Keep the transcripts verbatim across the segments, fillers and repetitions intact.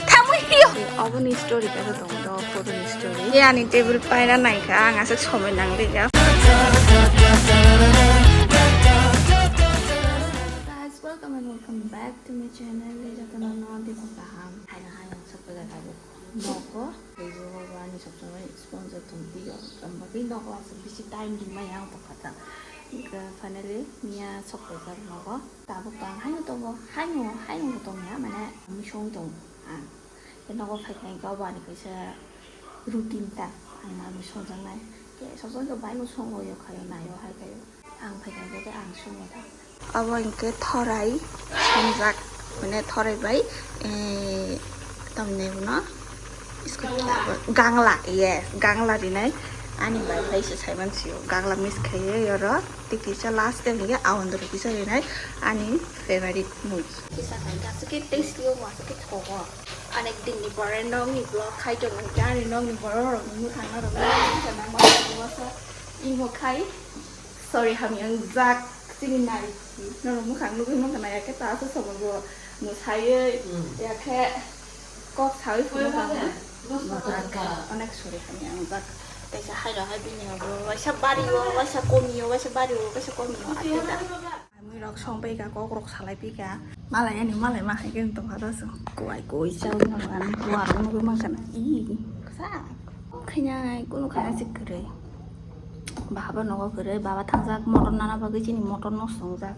Thamwi hiyo. Aboni story khe to tongo, photo ni story. Ye ani table paina naikha, ang aswk somoi nanglikha. Guys, welcome and welcome back to my channel. Jotono no tebo kaham. Haino haino sokphaikha tabuk nogo. Teibo ani sokchomoi sponsor tongpio. Tamo bagwi nogo aswk bisi time rimaya ang tongkha ta. Finally miya sokphaikha nogo. Tabuk bang haino tongo, haino, haino bo tongya, mane misong tong ang. Tei nogo phaikha hwnkhe obo ani kaisa routine ta, ang mami songjaknai. Tei sojak khe bai bo songo, yo khayo, nayo, hai khayo. Ang phaikha hwnkhe tei ang songo ta. Obo hwnkhe thorai songjak, mane thorai bai, eh, tamni uno. Gangla, yes, gangla rinai. Ani bai bai se saiman sio. Gangla miss khaiye yoro. Tei kisa last time hingke awandoro kisa rinai. Ani favorite mui. Kisa khaikha aswk khe tasty o, aswk khe thogo. Anek din ni pore nokni vlog khai tongo hingke ani nokni borok rok ni mwkhang no rok no kisa nang ma masa imo khai. Sorry, hamya wngjak chini nai. Norok mwkhang nugwi mankha na, yakhe ta aswk somogo mwsaiwi, yakhe kok sawi phunukha. Onek sorry, hamya wngjak. Kaisa haino hai bini abo waisa bario, waisa komio, waisa bario, waisa komio, atwi da. Mui rok songpaikha, kok rok salaiphikha. Malai ani malai ma hai khe tongkha ta chwng. Kuai kuai chawi nang ani buar nugwi mankha na. Ih, kwchak. Khainai kunu khaina se kwrwi. Baba nogo kwrwi, baba thangjak motor nana bagwi, chini motor nosto wngjak.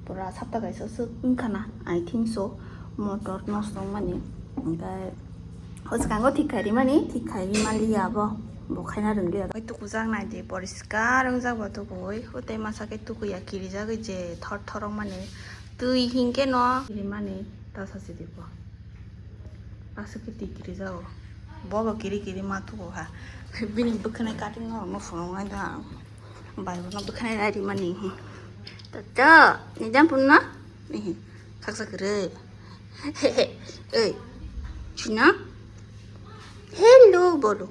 Pura sapta kaisa swk wngkha na, I think so, motor nosto wngmani. Hwnkhe hwskango thik khai rimani, thik khai rima liya bo, bo khaina rwng liya. Oi tukujak nai di, poriskar wngjak bo tukui, hwtei masa khe tukuya kirijagwi je thor thor wngmani. Twi hinkhe no rimani ta sachi di bo. Aswk khe twi kirijago. Bobo kiri kiri ma thugo ha. Bini bwkhwnai cutting rok no phunuknai da. Bai bono bwkhwnai rai rimani. Tato, nidam punna? Khaksa kwrwi. Oi, china? Hello bolo.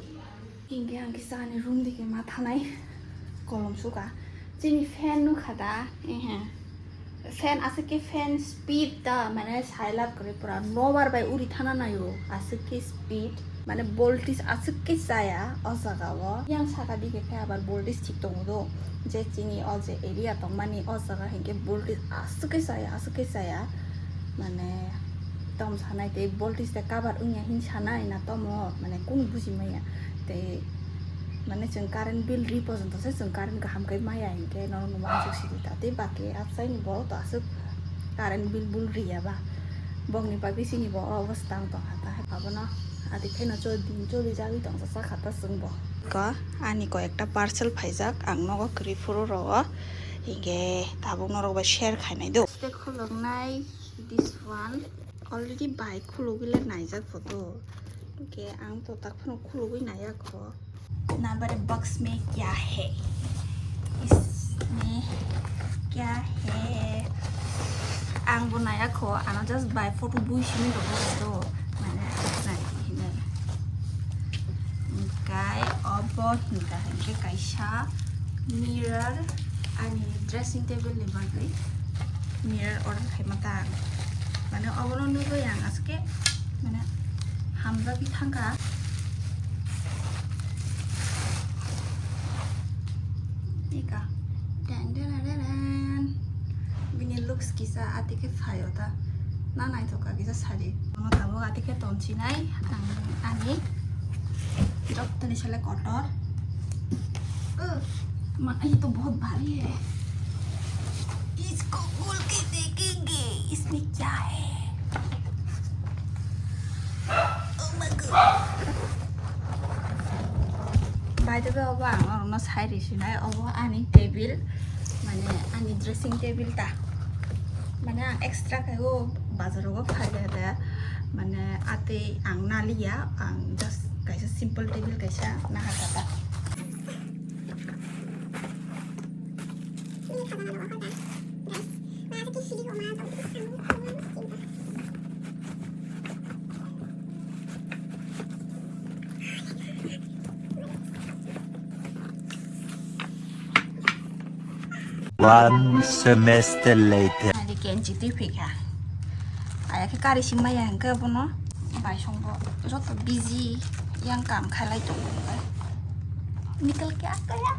Hingke ang kisa ani room dike ma thanai. Kolom suka. Chini fan nukha da. Ehe. Fan aswk khe fan speed ta mane sailab kwrwi pura nobar bai uri thana naio aswk khe speed mane voltage aswk khe chaya o jaga o. Yang saka dike khe abar voltage thik tongo do je chini o je area tongmani o jaga hinkhe voltage aswk khe chaya aswk khe chaya mane tom sanai tei voltage de cover wngya hin sanai na tomo mane kunu buji maya tei. Mane chwng current bill ri porjonto se chwng current kaham khe maya hinkhe norokno uansuk sidi ta tei baki outside ni borok to aswk current bill bul riya ba bokni bagwi chini bo o obostha wng tongkha ta hai abono adi khaino cho din choli jagwi tongsa sakha ta chwng bo. Ko ani koi ekta parcel phaijak ang nogo kwrwi phuru rogo hinkhe tabuk norok bai share khainai do. Tei khuluknai this one. Already bai khulugwi le naijak photo. Hinkhe ang to tak phano khulugwi naiya kho. Number box mein kya hai? Isme kya hai? Ang bo naiya kho, ano just bai photo bui simi rok to. Mane nai hinai. Hinkhe obo hinkha hinkhe kaisa mirror ani dressing table ni bagwi. Mirror order khaima ta ang. Mane obono nugwi ang aswk khe mane hamjagwi thangkha. Ika. Dan, dan, dan, dan, dan. Bini looks kisa ati khe phaio ta. Na naithok kha kisa sari. Omo tabuk ati khe tonchinai ang ani jottoni sele kotor. Uh, ma, ye to bahut bhari hai. Isko khol ke dekhenge, isme kya hai? Oh my God. By the way, obo ang norokno sai risinai, obo ani table, mane ani dressing table ta. Mane ang extra khe o bazar o phaiya da, mane atwi ang naliya, ang just kaisa simple table kaisa naharkha ta. One semester later. Ani ken Chitwi phikha. Aya khe kari singmaya hwnkhe bono bai songbo joto busy yang kam khailai tongo. Nikal kya kaya?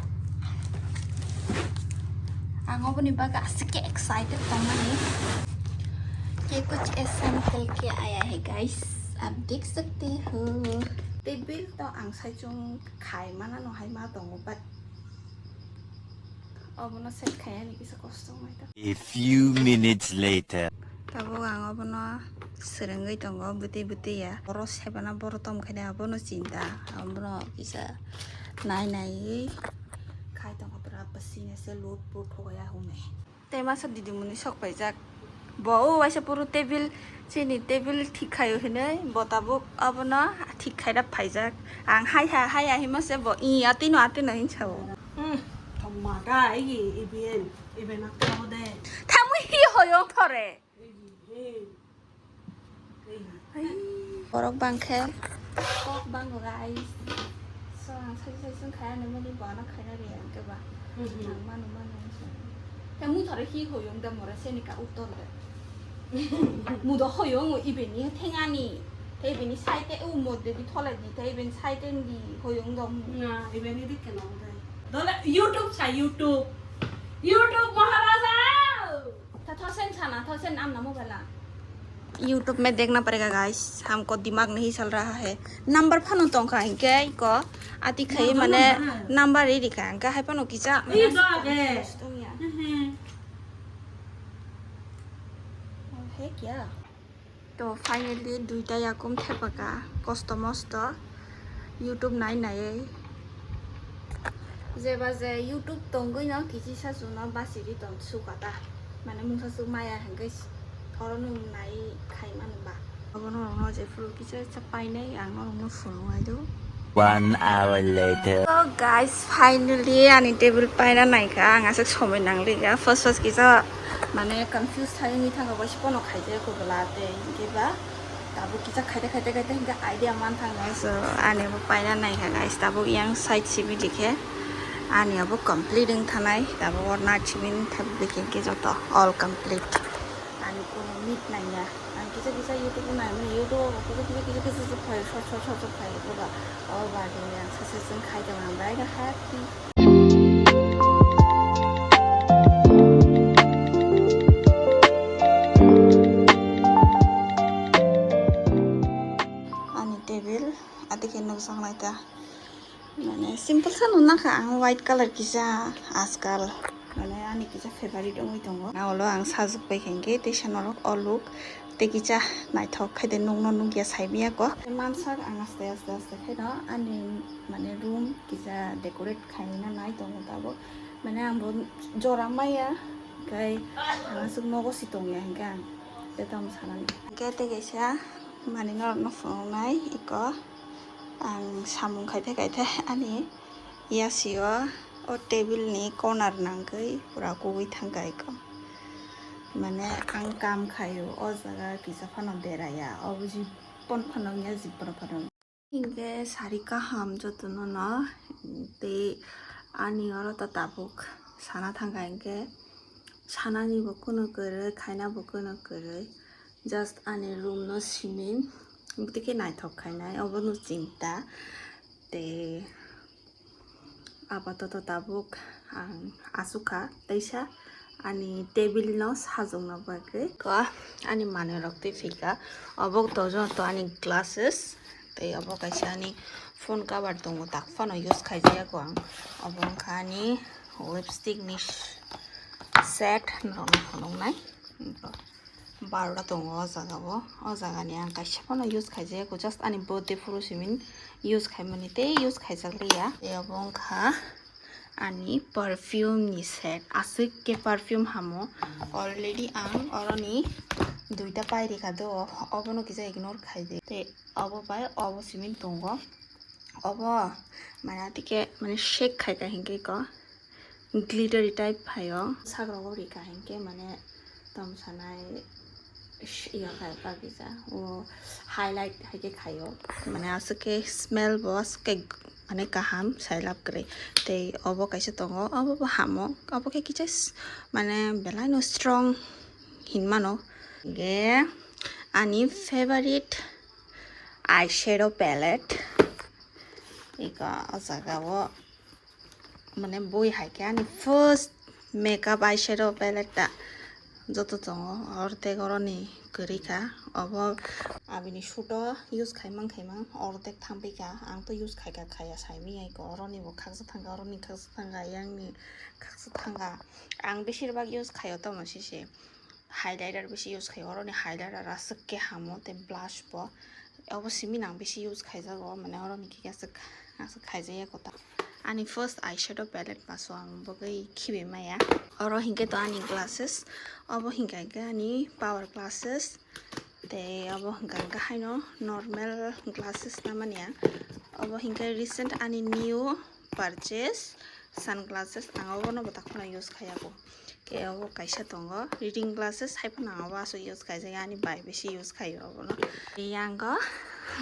Ang oboni bagwi aswk khe excited tongmani. Kya kuch aisa nikal kya aya hai guys. Aap dekh sakte ho. Table to ang saichung khai manano hai ma tongo, but obono set khai ani kisa kosto wngmai ta. A few minutes later. Tabuk ang obono swrwngwi tongo bwtwi bwtwi ya. Oro sebana boro tom khai de abono chinta. Abono kisa nai naiwi khai tongo pura bwswini se lut put thogwi ahumwi. Tei masa didimoni sok paijak. Bo o waisa puro table, chini table thik khaio hinui, bo tabuk abono thik khaida phaijak. Ang hai ha, hai ahima se bo, "Ih, atino, atino," hinwi sao. Hmm, thoma da, igi, iben, iben ak tamo de. Thamwi hi hoyong thore. Igi, he. Borok bangkhe kok bango guys. So ang sachi sachi wng kha ani mani bono khaina ri ang khe ba. Mhm. Ang manu manu wng kha. Te muthore hi hoyong da mora seni ka uttor de. Mudo hoyong ibeni thengani. Te ibeni side te u modde di thole di te ibeni side te di hoyong do. Na, ibeni dik khe no dai. Dole YouTube sa YouTube. YouTube Maharaja. Ta thosen sana thosen amna mobile a. YouTube में देखना पड़ेगा guys, हमको दिमाग नहीं चल रहा है। Number phano tongkha hinkhe iko ati khai mane number ri rikha hinkhe hai phano kisa. He kya? To finally duita yakum thepaka kosto mosto YouTube nai naiwi. Jeba je YouTube tongwi no kichi sa chuno basi ri tong sukata. Mane mungsa suk maya hingke oro nung nai khai manu ba. Abono rokno je phuru kisa sa painai ang norokno phunuk nai do. One hour later. So guys, finally ani table paina naikha, ang aswk somoi nangliya. First first kisa mane confuse thai wngwi thangkha, waisa pono khaijak ko bwla tei hingke ba tabuk kisa khaite khaite khaite hingke idea man thangkha. So ani bo paina naikha guys, tabuk yang side simi dikhe ani abo complete wng thanai, tabuk or night simi thai bikhe hingke joto all complete. Ani kono meet nangya. Ang kisa kisa YouTube o nai mani, YouTube o kisa kisa kisa kisa kisa phai, short short short short phai, eba o bagwi ang sacha chwng khai tong ang bai no happy. Ani table, ati khe nukjak nai ta. Mane simple sa nuna kha ang white color kisa ajkal. Mane ani kisa favorite wngwi tongo. Na ulo ang sajwk pai kha hinkhe teisa norok o look tei kisa naithok khai de nukno nukya sai manya ko. Mansak ang aste aste aste khaino ani mane room kisa decorate khaina nai tongo tabuk. Mane ang bo jora maya khai ang aswk nogo si tongya hinkhe ang tei tamo sanani. Hinkhe tei kaisa mani norokno phunuknai iko. Ang samung khaite khaite ani yasi o, o table ni corner nangwi pura kubui thangkha iko. Mane ang kam khaio, o jaga kisa phano beraiya, o buji pon phano wngya, jibra phano. Hinkhe sari kaham jotono no, tei ani oro ta tabuk sana thangkha hinkhe sanani bo kunu kwrwi, khaina bo kunu kwrwi. Just ani room no simin, bwtwi khe naithok khainai, obono chinta. Tei apatoto tabuk ang asukha teisa ani table no sajokna bagwi. Ko ani manwi rok twi phika, obo to joto ani glasses, tei obo kaisa ani phone cover tongo, tak phano use khaijaya ko ang. Obo wngkha ani lipstick ni set, norokno phunuknai. Baroda tongo o jaga o. O jaga ni ang kaisa phano use khaijaya ko, just ani birthday phuru simin use khaimani tei use khaijak liya. Tei obo wngkha ani perfume ni set. Aswk khe perfume hamo. Already ang oroni duita pairikha do. Obono kisa ignore khaidi. Tei obo bai obo simin tongo. Obo mane atike mane shake khaika hinkhe ko. Glittery type phaio. Sagrogo rika hinkhe mane tom sanai sh-, iya khai bagija. O highlight haikhe khaio. Mane aswk khe smell bo aswk khe mane kaham sailab kwrwi. Tei obo kaisa tongo, obo bo hamo. Obo khe kisa s-, mane belai no strong hinmano. Ge ani favorite eyeshadow palette. Iko o jaga o mane boi hai khe ani first makeup eyeshadow palette ta joto tongo, ortek oroni kwrwi kha. Obo abini shoot o use khaimang khaimang ortek thampikha. Ang to use khaika khaya saimanya iko, oroni bo khaksa thangkha, oroni khaksa thangkha, yangni khaksa thangkha. Ang beshirbak use khaio tamo sisi highlighter bisi use khaio, oroni highlighter aswk khe hamo tei blush bo. Obo simi nang bisi use khaijago, mane oroni khe aswk, aswk khaijaya kota. Ani first eyeshadow palette paso ang bagwi khibi maya. Oro hinkhe to ani glasses, obo hinkhe hinkhe ani power glasses, tei obo hinkhe hinkhe haino normal glasses namani ang. Obo hinkhe recent ani new purchase sunglasses, ang obono bo takhorno use khaiyago. Ke obo kaisa tongo reading glasses, hai phano ang obo aswk use khaijak, ani bai bisi use khaio obono. Yango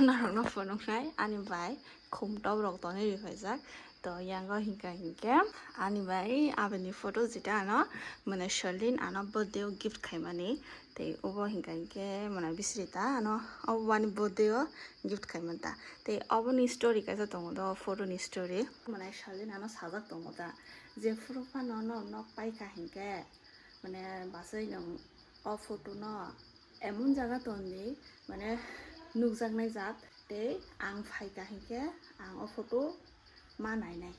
norokno phunuknai ani bai khum top rok tonwi rwphaijak. To yango hinkha hinkhe ani bai aboni photo jeta ano mane Sherlyn ano birthday o gift khaimani. Tei obo hinkha hinkhe mane bisri ta ano obo ani birthday o gift khaimani ta. Tei oboni story kaisa tongo do, photo ni story. Mane Sherlyn ano sajak tongo ta. Jephuru phano no nok paikha hinkhe, mane basai nwng o photo no emon jaga tondi, mane nukjaknai jat, tei ang phaikha hinkhe ang o photo ma nainai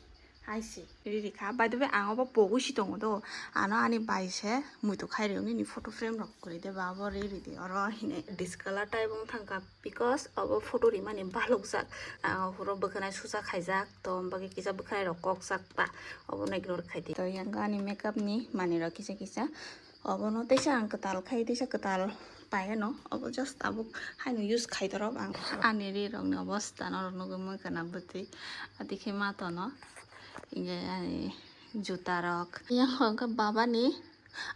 hai se. Riri kha, by the way, ang obo pogwi si tongo do, ano ani bai se muitu khai rio nini photo frame rok kwrwi de ba, abo riri di oro hini discolor type wng thangkha. Because obo photo rimani balukjak, ah, huro bwkhanai susa khaijak, to bagwi kisa bwkhanai rok kokjak ta, obono ignore khai di. To yang ani makeup ni manwi rok kisa kisa, obono teisa ang kwtal khai, teisa kwtal pai ano, obo just tabuk haino use khai torok ang. Ani ri rok ni obostha norok nugwi mankha na bwtwi, adikhe ma tono, hinkhe ani juta rok, yang hwnkhe baba ni.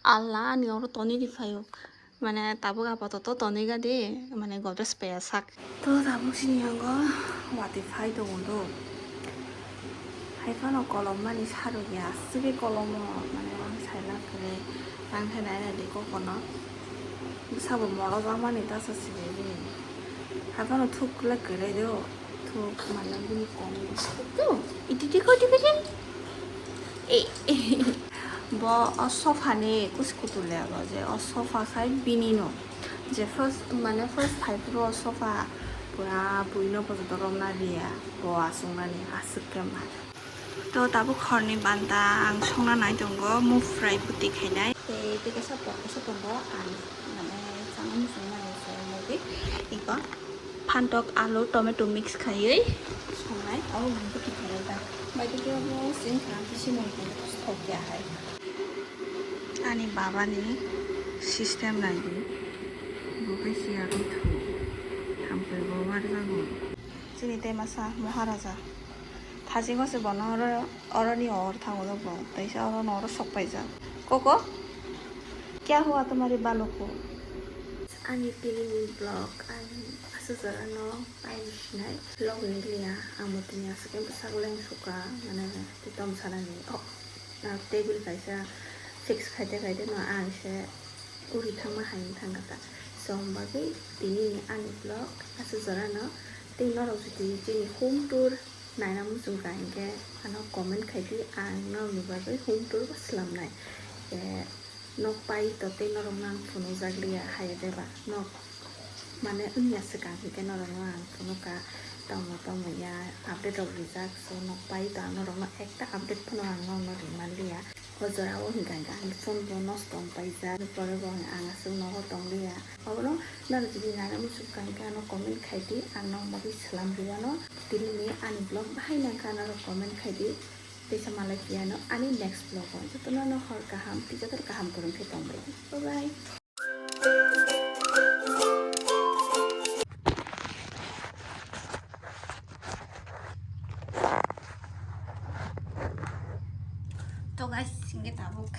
Allah, ani oro tonwi riphaio. Mane tabuk apatot tonwi gadi, mane Godrej paya sak. To tabuk sini yango watwi phai tongo do. Hai phano kolom mani sarok ya, aswk khe kolomo mane sailak kwrwi. Tang khe nai nai di kokono. Bwsabo moro jak mani tasa sibiri. Hai phano thuk le kwrwi do. Thuk mane bini kong. To, iti tiko tiko tiko. Eh, eh. Bo o sofa ni kusi kutu le abo je o sofa khai bini no. Je first, mane first phai phuru o sofa pura bui no bojoto romna riya. Bo aswk nani aswk khe ma. To tabuk horni banta ang songna nai tongo, move fry bwtwi khainai. Tei tei kaisa pot kaisa tongo, ang mane chana muchung mani se modi iko phantok, alu, tomato mix khaiwi songnai, abo bwtwi khainai ta. Bai tei khe bo sing kha, bisi mani khe thok ya hai. Ani baba ni system nai di, bo khe chair o thu, thampui bo warjago. Chini tei masa Maharaja. Thajingo se bono oro, oroni or thango do bo. Teisa oro no oro sok paijak. Koko? Kya hua tumhari balo ko? Ani tini ni vlog, ani aswk jora no paini sinai vlog ni liya. Ang bo tini aswk khe bwsak leng suka, mane twi tom sanani. Oh, na table kaisa fix khaite khaite no ang se uri thangma hai wng thang kha ta. So, bagwi tini ni ani vlog aswk jora no. Tei norok jodi chini home tour naina muchung kha hinkhe ano comment khai di, ang norokni bagwi home tour bo swlamnai. Eh, nok pai to tei norokno ang phunukjak liya hai de ba nok mane wngya swkang hinkhe norokno ang phunukha, tongmo tongmo ya update rok rijak, so nok pai to ang norokno ekta update phano ang norokno ri manliya. O jora o hinkha hinkhe ani phone bo nosto wng paijak, pore bo ang aswk nogo tongliya. Obono norok jodi naina muchung kha hinkhe ano comment khai di, ang norok bagwi swlam rwano. Tini ni ani vlog bahai nangkha norok comment khai di, teisa malai phiyano ani next vlog o. Jotono no hor kaham tei jotono kaham kwrwng khe tongbai di. Bye bye. To guys, hinkhe tabuk